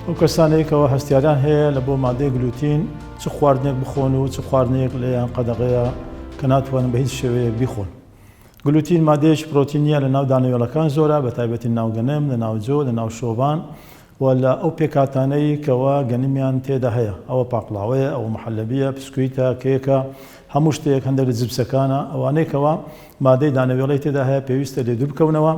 ئەو کەسانەی کەوا هەستیاریان هەیە لە بۆ مادەی گلوتین چ خواردنێک بخۆن و چ خواردنێک لێیان قەدەغەیە کە ناتوانن بە هیچ شێوەیەک بیخۆن. گلوتین مادەیەکی پرۆتینیە لە ناو دانەوێڵەکان زۆرە بە تایبەتی ناو گەنم، لە ناو جۆ، لە ناو شۆڤان و لە ئەو پێکهاتانەی کەوا گەنمیان تێدا هەیە ئەوە پاقلاوەیە، ئەوە محەلەبیە، پسکویتە، کێکە، هەموو شتێک هەندێک لە جبسەکانە ئەوانەی کەوا مادەی دانەوێڵەی تێدا هەیە پێویستە لێ دوور بکەونەوە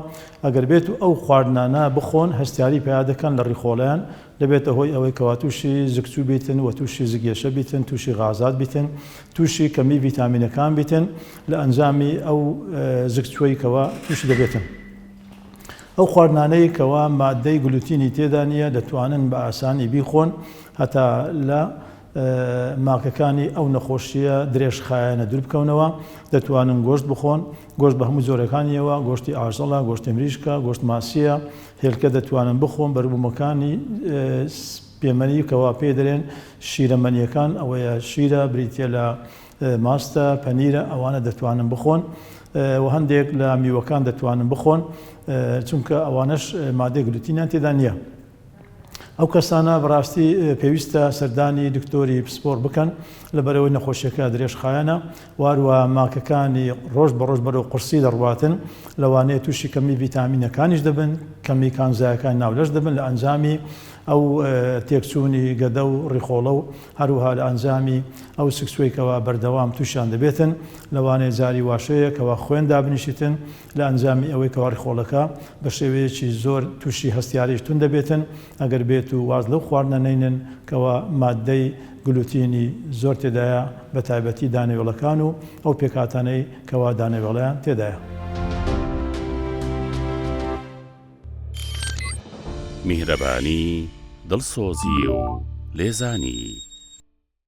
ئەگەر بێت و ئەو خواردنانە بخۆن هەستیاری پیا دەکەن لە ڕیخۆڵەیان دەبێتە هۆی ئەوەی کەوا تووشی زگچوو بیتن و تووشی زگێشە بیتن تووشی غازات بیتن تووشی کەمی ڤیتامینەکان بیتن لە ئەنجامی ئەو زگچووەی کەوا تووشی دەبێتن. ئەو خواردنانەی کەوا ماددەی گلوتینی تێدا نییە دەتوانن بە ئاسانی بیخۆن هەتا لە ماکەکانی ئەو نەخۆشییە درێژخایەنە دوور بکەونەوە، دەتوانن گۆشت بخۆن، گۆشت بە هەموو جۆرەکانیەوە، گۆشتی ئاژەڵە، گۆشتی مریشکە، گۆشت ماسییە، هێلکە دەتوانن بخۆن، بەروبوومەکانی پێمەنی کەوا پێی دەرێن شیرەمەنییەکان، ئەوەیە شیرە، بریتییە لە ماستە، پەنیرە، ئەوانە دەتوانن بخۆن و هەندێک لە میوەکان دەتوانن بخۆن، چونکە ئەوانەش مادەی گلوتینیان تێدا نییە. ئەو کەسانە بەڕاستی پێویستە سەردانی دکتۆری پسپۆر بکەن لەبەرئەوەی نەخۆشیەکە درێژخایەنە واروە ماکەکانی ڕۆژ بە ڕۆژ بەرەو قورسی دەڕواتن لەوانەیە تووشی کەمی ڤیتامینەکانیش دەبن کەمی کانزایەکانی ناو لەش دەبن لە ئەنجامی ئەو تێکچوونی گەدە و ڕیخۆڵە و هەروەها لە ئەنجامی ئەو سکچوەی کەوا بەردەوام تووشیان دەبێتن لەوانەیە جاری واشەیە کەوا خوێن دابنیشیتن لە ئەنجامی ئەوەی کەوا ڕیخۆڵەکە بە شێوەیەکی زۆر تووشی هەستیاریی توند دەبێتن ئەگەر بێت و واز لەو خواردنە نەینن کەوا ماددەی گلوتینی زۆر تێدایە بە تایبەتی دانەوێڵەکان و ئەو پێکهاتانەی کەوا دانەوێڵەیان تێدایە. میهرەبانی، دڵسۆزی و لێزانی.